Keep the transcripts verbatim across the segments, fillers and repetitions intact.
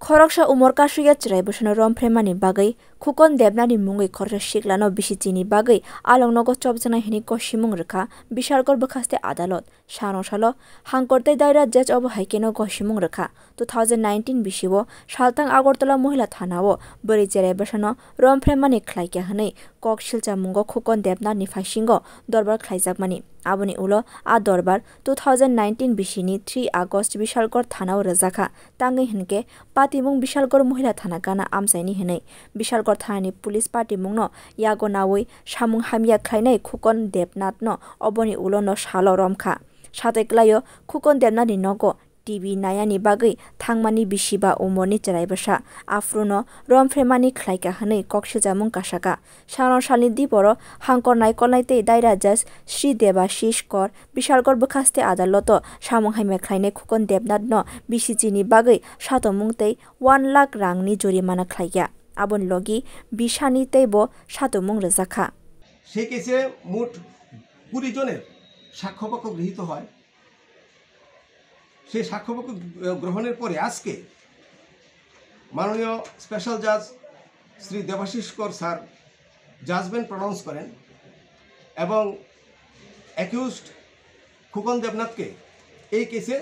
Khoroksa umor kasugya chwrai bwsano romphreimani bagwi Khukon Debnathni mungwi khoroksa siklano bisi chini bagwi along nogo chopjaknai hwnwi gosimung rwkha Bishalgarh bwkhaste adalot. Sano salo Hangkor tei Daira judge obo hai kheno gosimung rwkha. Two thousand nineteen bisio saltang Agartala Mohila Thanao bwrwi chwrai bwsano romphreimani khlaikha hwnwi kok silchamungo Khukon Debnathni phaisingo dorbar khlaijakmani. Aboni ulo a dorbar two thousand nineteen bisini three August Bishalgarh Thanao rwjakha. Tangwi hwnkhe patimung Bishalgarh Mohila Thana gana amchaini hwnwi Bishalgarh Thanani police patimungno yago naui samung hamya khlainai Khukon Debnathno oboni ulono salo romkha. Satai kwlaio Khukon Debnathni nogo T V nayani bagwi thangmani bisi ba umorni chwrai bwsa aphruno romphreimani khlaikha hwnwi kok silchamung kasaka. Sano salni diporo Hangkor naikolnai tei Daira judge Sri Debashish Kor Bishalgarh bwkhaste adaloto samung hamya khlainai Khukon Debnathno bisi chini bagwi satomung tei one lakh rangni jorimana khlaikha. Aboni logi bisani teibo satomung rwjakha. সেই কেসে মোট কুড়ি জনের সাক্ষ্যবাক্য গৃহীত হয়। সেই সাক্ষ্যবাক্য, আহ, গ্রহণের পরে আজকে মাননীয় স্পেশাল জাজ শ্রী দেবাশিস কর স্যার জাজমেন্ট প্রনাউন্স করেন এবং অ্যাকিউজড খুকন দেবনাথকে এই কেসে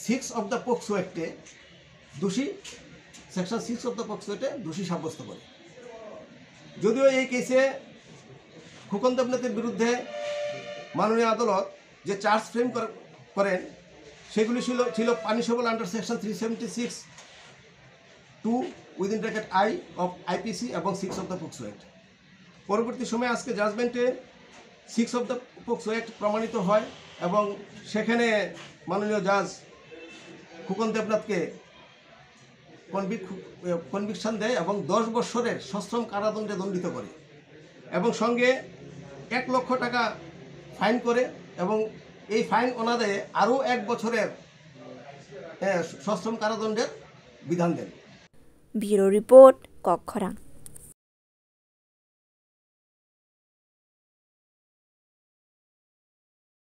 সিক্স অফ দ্য পোকসো অ্যাক্টে দোষী, সেকশন সিক্স অফ দ্য পোকসো অ্যাক্টে দোষী সাব্যস্ত করে। যদিও এই কেসে খুকন দেবনাথের বিরুদ্ধে মাননীয় আদালত যে চার্জ ফ্রেম কর-, করেন, সেগুলি ছিল, ছিল punishable under section three seventy six two, within bracket I, of IPC এবং six of the POCSO act. পরবর্তী সময়ে আজকে জাজমেন্টে six of the POCSO act প্রমাণিত হয় এবং সেখানে মাননীয় জাজ খুকন দেবনাথকে কনভিক-, কনভিকশন দেয় এবং দশ বছরের সশ্রম কারাদণ্ডে দণ্ডিত করে এবং সঙ্গে এক লক্ষ টাকা ফাইন করে এবং এই ফাইন অনাদায়ে আরও এক বছরের, এ, সশ্রম কারাদণ্ডের বিধান দেন। Bureau Report, Kokkhorang.